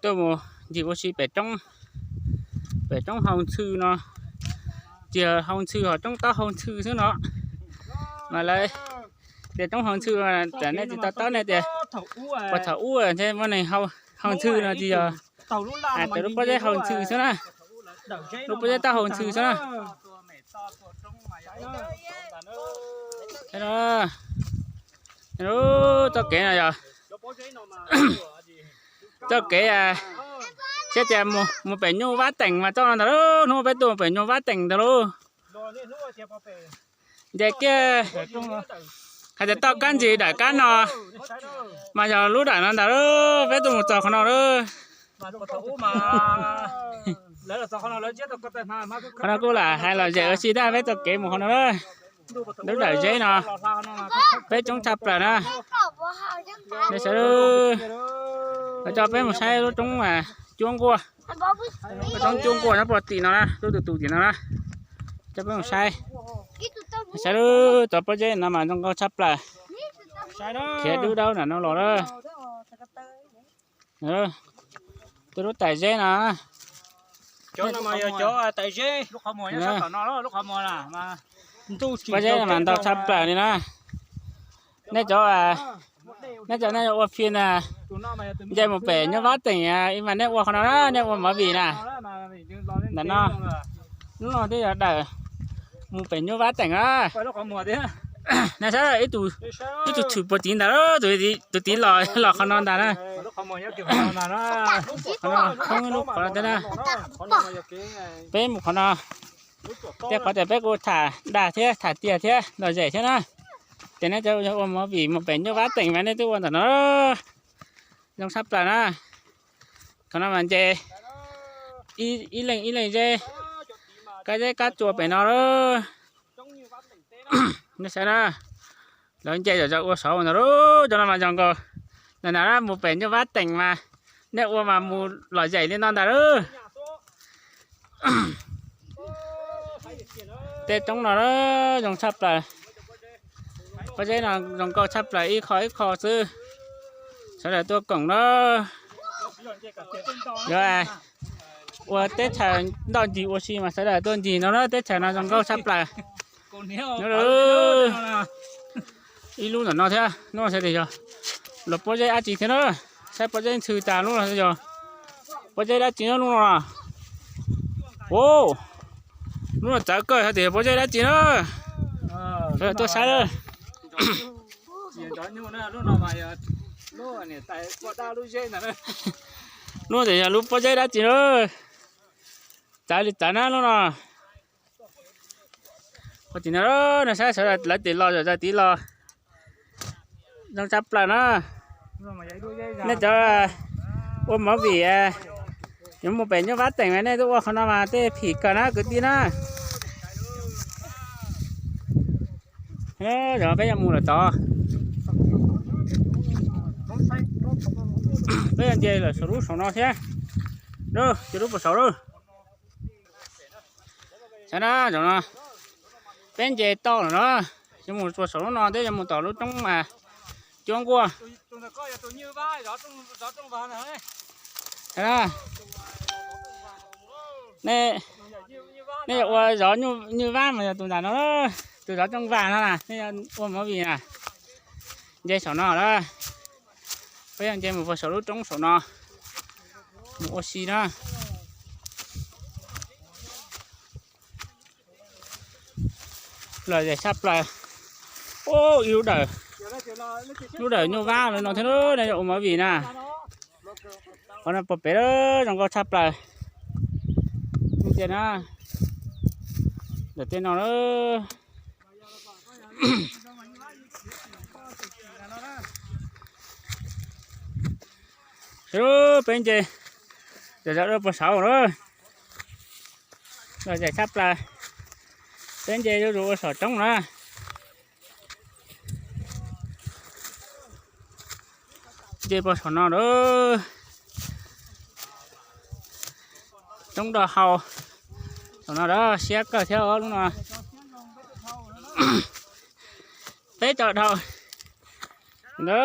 Tuaj mus ncig ua si pem roob, pem roob hau ntxhw no, tias hau ntxhw ho roob taub hau ntxhw xwb no. Mas lawv tias roob hau ntxhw, tam nej tsis to taub nej tias puas thaum ub ntshe muaj neeg hau ntxhw no tsis yog, hais tias lub pob zeb hau ntxhw xwb na, lub pob zeb taub hau ntxhw xwb na. Txoj kev no yog txoj kev, saib tias mus pem Nyuj Vab Teem mas txoj no ntag lauj, hnub peb tuaj mus pem Nyuj Vab Teem ntag lauj. Nce kiag, hais tias toj kab ntsis dawm kab no, mas yog lub dawm no ntag lauj, peb tuaj mus txog qhov no lauj. Qhov no kuj lam hais lom zem ua si tab peb txoj kev mus qhov no lauj. Lub dawm zeb no, peb coob tshaj plaws na. Nej sawv daws, coj peb mus saib lub roob cuab nkuaj, lub roob cuab nkuaj nyob puag tim no na, lub tus tus tim no na. Coj peb mus saib, saib lub tod pob zeb no mas zoo nkauj tshaj plaws. Khiav dub daub nram no los lawm. Tej lub tais zeb no, cov no mas yog cov tais zeb. Pob zeb no mas ntau tshaj plaws li na. Nej cov, nej cov nej ua phim na, nce mus pem Nyuj Vab Teem mas nej ua qhov no na, nej ua movie na. Ntawm no, lub no twb yog dawm mus pem Nyuj Vab Teem na. Nej saib, ib tug tshwm puag tid ntag, tus tid los los qhov no ntag na. Qhov no thoob ib lub qhov no thiab na. Peb mus qhov no, tej qhov tias peb kuj tham dag thiab tham tiag thiab lom zem thiab na. Ces nej cov ua movie mus pem Nyuj Vab Teem mas nej twb ua ntawm no, zoo tshaj plaws na. Qhov no mas nce ib leej ib leej zeb, kab zeb kab tsua pem no lawm. Nej saib na, lawv nce zom zaws ua saud ntag lauj, cov no mas zoo nkauj. Ntawm na mus pem Nyuj Vab Teem mas nej ua mas mus lom zem li no ntag lauj. Tej roob no zoo tshaj plaws, pob zeb no zoo nkauj tshaj plaws, ib qho ib qho xwb. Sawv daws tuaj koom na. Yog ua teb chaws ntoj ncig ua si mas sawv daws tuaj ncig no na, teb chaws no zoo nkauj tshaj plaws. Ib lub ntawm no thiab, lub no xav tias yog los pob zeb dab tsi thiab na. Saib pob zeb ntxhw tas lub no xav yog pob zeb dab tsi na lub no. Ua, lub no txawv kawg, xav tias yog pob zeb dab tsi na. Sawv daws tuaj saib na. Lub no tias yog lub pob zeb dab tsi na. Txawv li txawv na lub no. Ua tim no, no saib sawv daws lawv tim los zom zaws tid los. Zoo tshaj plaws na. Nej cov ua movie yuav mus pem Nyuj Vab Teem mas nej twb ua qhov no mas tej phim kawg na kwv tij na. Yog peb yuav mus lawm tod, peb yuav nce lawm saum lub saum no thiab. Ces lub puas saud lawm. Saib na, zaum no peb nce tau lawm na, yuav mus txog saum lub no thiab yuav mus tom lub roob mas cuab nkuaj. Nej yuav ua zov Nyuj Vab mas yog tus ntawm no, tus zov Rooj Vag no na, nej yuav ua movie na, nce saum no na. Peb yuav nce mus puag saum lub roob saum no, mus ua si na. Lom zem tshaj plaws. Ib lub dawm, lub dawm Nyuj Vab no thiab, nej yuav ua movie na. Qhov no puag pem zoo nkauj tshaj plaws. Ntsia na, ntawm tej no na. Peb nce zom zaws dua puag saud na, lom zem tshaj plaws. Peb nce zuj zus ua saum roob na. Nce puag saum no na, roob doj hau saum no na, siab kawg thiab os lub no. Peb tso dhau na.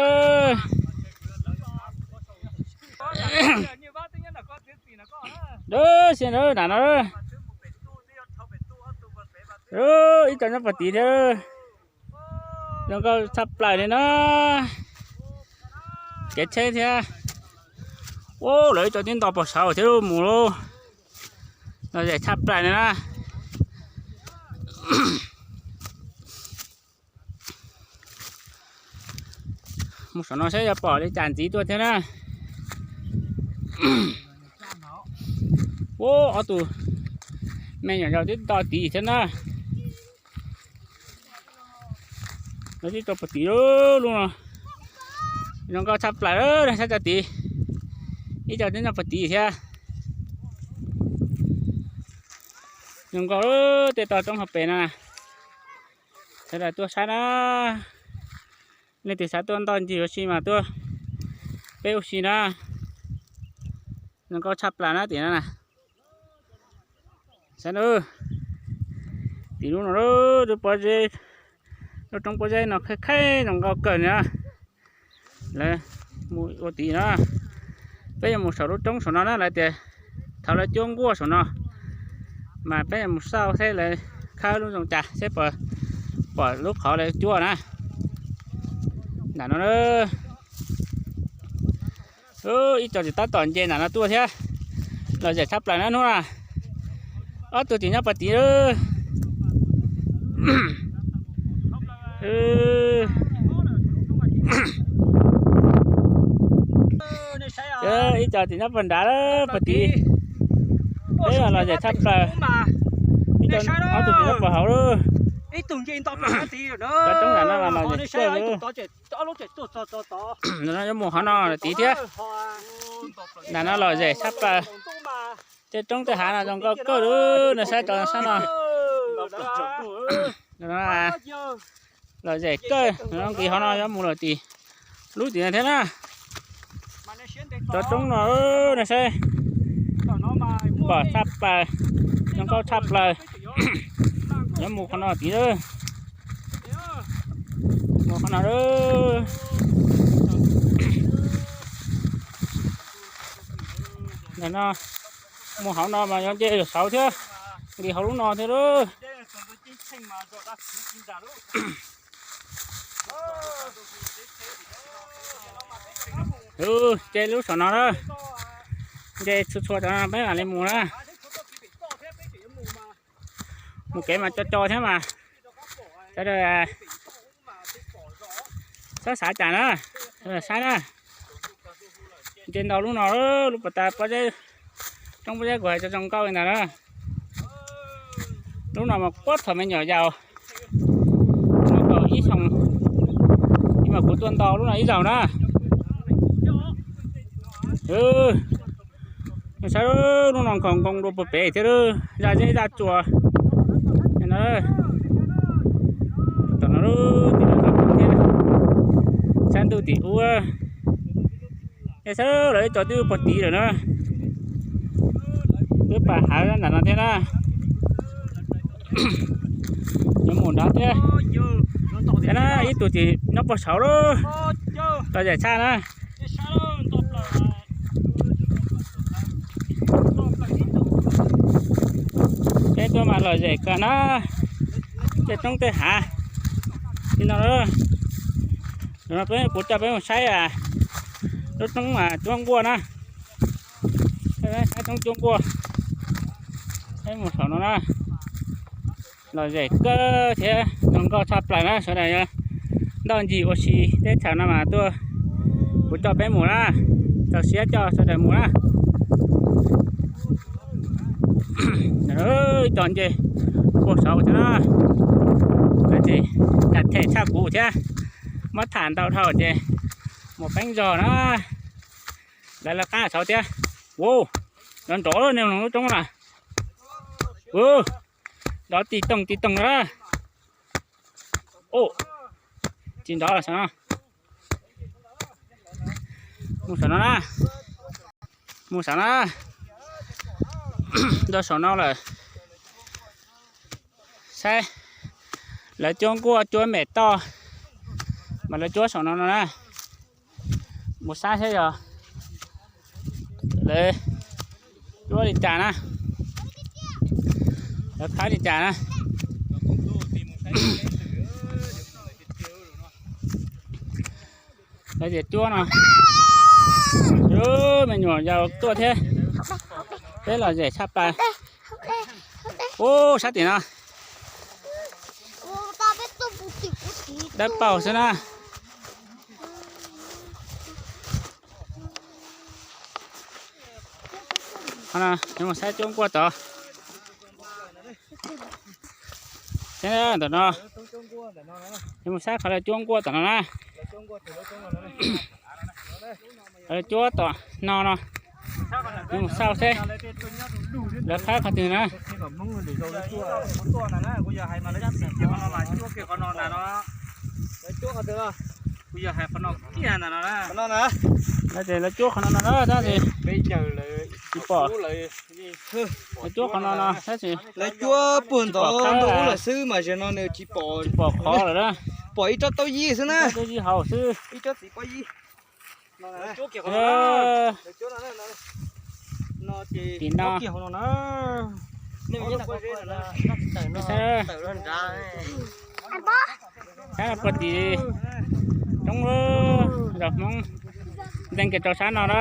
Dawb xia na, nram no. Ib co nyob pog tid thiab. Zoo nkauj tshaj plaws li na. Kev tsheb thiab. Ua lawv ib co twb nto pog saud thiab mus lauj. Lom zem tshaj plaws li na. Mus saum no saib yog pom li cas ntxiv tuaj thiab na. Ua ob tug me nyuam yaus twb nto tid thiab na. Lawv twb tso pog tid lub no. Zoo nkauj tshaj plaws na, saib tso tid. Ib co twb nyob pog tid thiab. Zoo nkauj tej toj roob hauv pes no. Sawv daws tuaj saib na. Leej twg xav tuaj ntoj ncig ua si mas tuaj peb ua si na. Zoo nkauj tshaj plaws na tim no na. Saib na, tim lub no lub pob zeb, lub roob pob zeb no khaib khaib zoo nkauj kawg na. Lawv mus ua tid na. Peb yuav mus saum lub roob saum no na, lawv tias thaum lawv cuab nkuaj saum no mas peb yuav mus xauj seb lawv khawb lub zoo cas seb puas pom lub qhov lawv cuab na. Nram no ib co tsis tab tom nce nram no tuaj thiab. Lom zem tshaj plaws na hnub no. Ob tug tim nyob pog tid. Ib co tim nyob pog nrad pog tid. Peb lom zem tshaj plaws. Ib co ob tug tim nyob pog hauv lawm. Cov roob nram no mas lom zem kawg li. Nram no yuav mus qhov no tid thiab. Nram no lom zem tshaj plaws. Tej roob tej hav no zoo nkauj kawg li no, saib rau sab no. Lom zem kawg, nqis qhov no yuav mus lawm tim lub tim no thiab na. Cov roob no no saib, pom tshaj plaws, zoo nkauj tshaj plaws. Yuav mus qhov no tid. Mus qhov no. Ntawm no mus hauv no mas yuav nce saud thiab, nqis hauv lub no thiab lauj. Ces lub saum no na, nce txhua txhua cov no peb mam li mus na. Mus kev mas co co thiab mas, sawv daws xav xav cas na, saib na. Nce ntau lub no, lub puas tas pob zeb, roob pob zeb kuv hais tso zoo nkauj li ntawd na. Lub no mas puag thaum me nyuam yaus, lub no kaum ib xyoos, ib mas kuv tuaj nto lub no ib zaug na. Saib lub no nkhaus nkoos dua puag pem thiab, zaj zeb zaj tsuas no. Tom no, saib ntuj tim ub, saib lawv ib co twb puag tid lawm na. Twb pas hav nram no thiab na. Yuav mus nrad thiab. Ib tug tim nyob puag saud lawm, lom zem tshaj na. Peb tuaj mas lom zem kawg na, tej roob tej hav li no. Peb, kuv coj peb mus saib lub roob mas cuab nkuaj na. Saib roob cuab nkuaj, peb mus saum no na. Lom zem kawg thiab zoo nkauj tshaj plaws na, sawv daws ntoj ncig ua si teb chaws no mas tuaj, kuv coj peb mus na, txaus siab coj sawv daws mus na. Ib co nce puag saud thiab na, lawv ces cas them tshaj kuv thiab, muab tham ntau dhau ces mus peeb zog na. Lawv lawv qab saud thiab. Ua, nrov nrov ne lub roob na. Nrov ti toog ti toog na. Tsis nrov los saum no. Mus saum no na. Mus saum no. Rau saum no lawm. Saib, lawv cuab nkuaj cuab mem toj, mas lawv cuab saum no no na. Mus saib saib yog lawv Cuab li cas na? Lawv khawb li cas na? Lawv tias cuab no. Me nyuam yaus tuaj thiab. Peb lom zem tshaj plaws. Ub, sab tim no dawb paug xwb na. Mus saib cuab nkuaj tod. Ntawm no, mus saib qhov lawv cuab nkuaj tom no na. Lawv cuab tom no no. Mus xauj seb lawv khawb qhov twg na. Lawv tias lawv cuab qhov no no na, tab sis tsis pom. Lawv cuab qhov no no tab sis lawv cuab puag ntawd ntawm ub lawm xwb mas zaum no nws tsis pom, tsis pom qhov lawm na. Pom ib tsob taub yib xwb na, taub yib hauv xwb. Ib tsob txiv pob yib. Tim no. Sab no puag tim roob, zos Hmoob ntees kiag rau sab no na.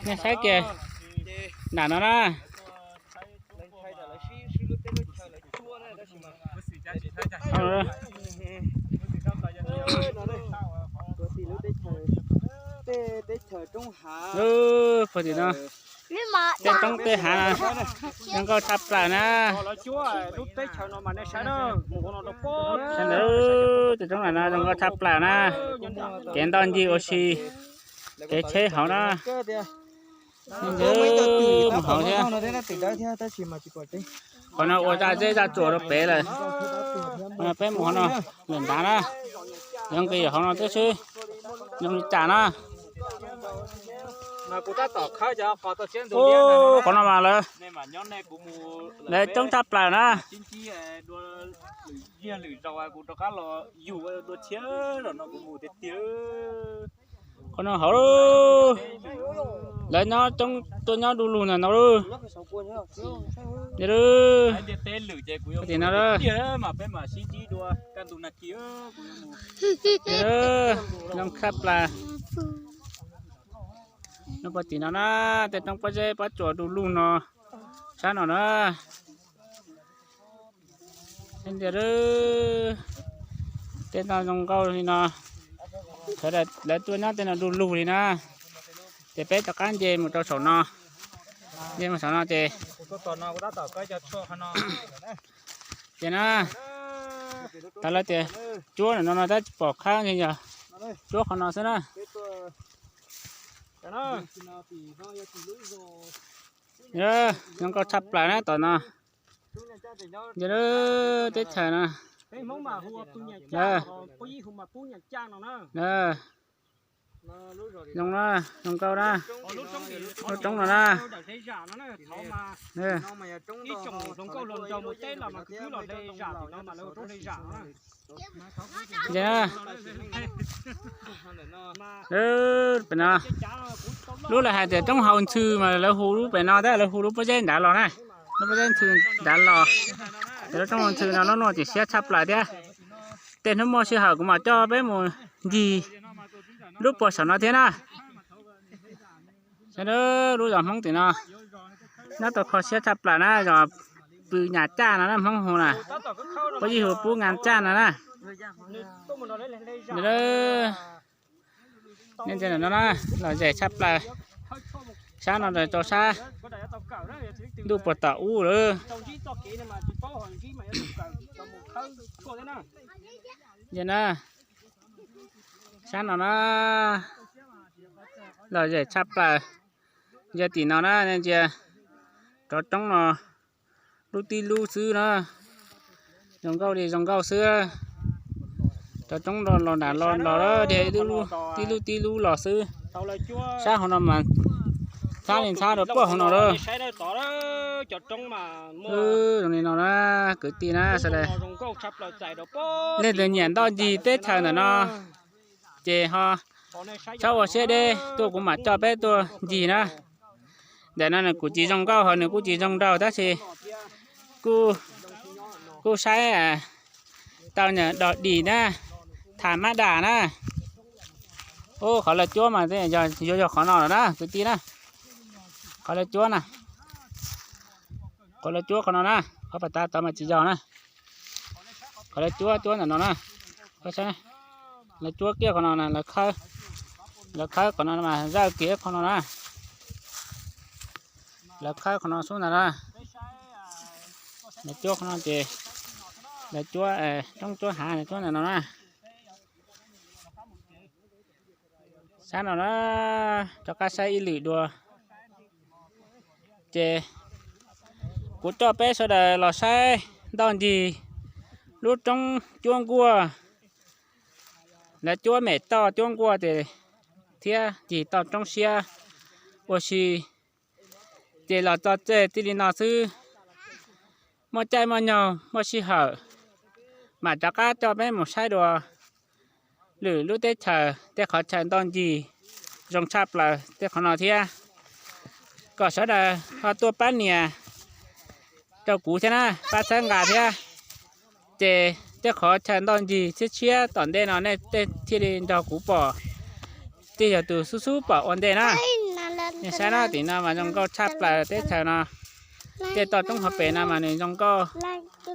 Nej saib kiag nram no na. Puag tim no, tej roob tej hav na, zoo nkauj tshaj plaws na. Sab ntawd tej roob no zoo nkauj tshaj plaws na. Kev ntoj ncig ua si, kev tsheb hauv na. Mus hauv thiab. Qhov no ua zaj zeb zaj tsuas rau pem lawm. Qhov no peb mus hauv no lawm nrad na. Zoo nqis hauv no tib si, zoo li cas na. Ub, qhov no mas lawv, lawv coob tshaj plaws na. Qhov no hauv, lawv nyob coob tuaj nyob du lug ntawm no lauj. Tim no, zoo tshaj plaws. Nyob puag tim no na, tej roob pob zeb pob tsuas du lug no, sab no na. Ntias, tej no zoo nkauj li no. Sawv daws lawv tuaj nyob tej no du lug li na. Ces peb rov qab nce mus rau saum no, nce mus saum no ces, ces na, tas lawv tias cuab no no tab tsis pom qab, yog cuab qhov no xwb na. Zoo nkauj tshaj plaws na tom no. Yog teb chaws no. Zoo na, zoo nkauj na. Lub roob no na. Ces na, pem no, lub lawv hais tias roob hauv ntxhw mas lawv hu lub pem no thiab, lawv hu lub pob zeb nrad los na. Lub pob zeb ntxhw nrad los, ces lub roob hauv ntxhw no lub no ces siab tshaj plaws thiab. Tej hnub muaj sij hawm kuv mam coj peb mus ncig lub puag saum no thiab na. Sawv daws, lub zos Hmoob tim no nyob tau kho siab tshaj plaws na, zos Pw Nyas Caj no na, Hmoob hu na, Pub Yij hu Pub Nyas Caj no na. Nej ntsia no na, lom zem tshaj plaws. Sab no rau sab ntuj puag tom ub lawm. Ntsia na, sab no na, lom zem tshaj plaws. Ntsia tim no na, nej ntsia, cov roob no lub tib lub xwb na, zoo nkauj li zoo nkauj xwb. Cov roob los nram los los dhia tib lub tib lub los xwb. Sab hauv no mas ntxhab li ntxhab rau puag hauv no lawm. Zoo li no na, kwv tij na, sawv daws, leej twg nyiam ntoj ncig teb chaws ntawm no ces ho txhob ua siab deb tuaj, kuv mam coj peb tuaj ncig na. Ntawm no nws kuj tsis zoo nkauj hos nws kuj tsis zoo nraug tab sis kuj saib tau nws dog dig na, tham mab dam na. Ub, qhov lawv cuab mas yuav yog qhov no lawm na kwv tij na. Qhov lawv cuab na, qhov lawv cuab qhov no na, qhov pas tav tod mas tsis yog na. Qhov lawv cuab cuab ntawm no na, lawv cuab kiag qhov no na, lawv khawb qhov no mas zawj kiag qhov no na. Lawv khawb qhov no xub ntawd na. Lawv cuab qhov no ces lawv cuab roob cuab hav, lawv cuab ntawm no na. Sab no na, rov qab saib ib lwm dua. Ces kuv coj peb sawv daws los saib ntoj ncig lub roob cuab nkuaj. Lawv cuab me toj cuab nkuaj ces thiab ncig toj roob siab ua si, ces los txog txij li no xwb. Muaj caij muaj nyoog muaj sij hawm mam rov qab coj peb mus saib dua lwm lub teb chaws, tej qhov chaw ntoj ncig zoo tshaj plaws tej qhov no thiab. Kom sawv daws ho tuaj pab nias rau kuv thiab na, pab txhawb nqa thiab. Ces tej qhov chaw ntoj ncig tshiab tshiab tom ntej no nej thiaj li nrog kuv pom, thiaj yog tus xub xub pom ua ntej na. Nej saib na, tim no mas zoo nkauj tshaj plaws teb chaws no. Tej toj roob hauv pes no mas nws zoo nkauj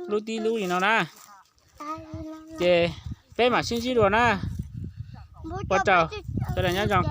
lub tib lub li no na. Ces peb mam sib ntsib dua na. Ua tsaug, sawv daws nyob zoo.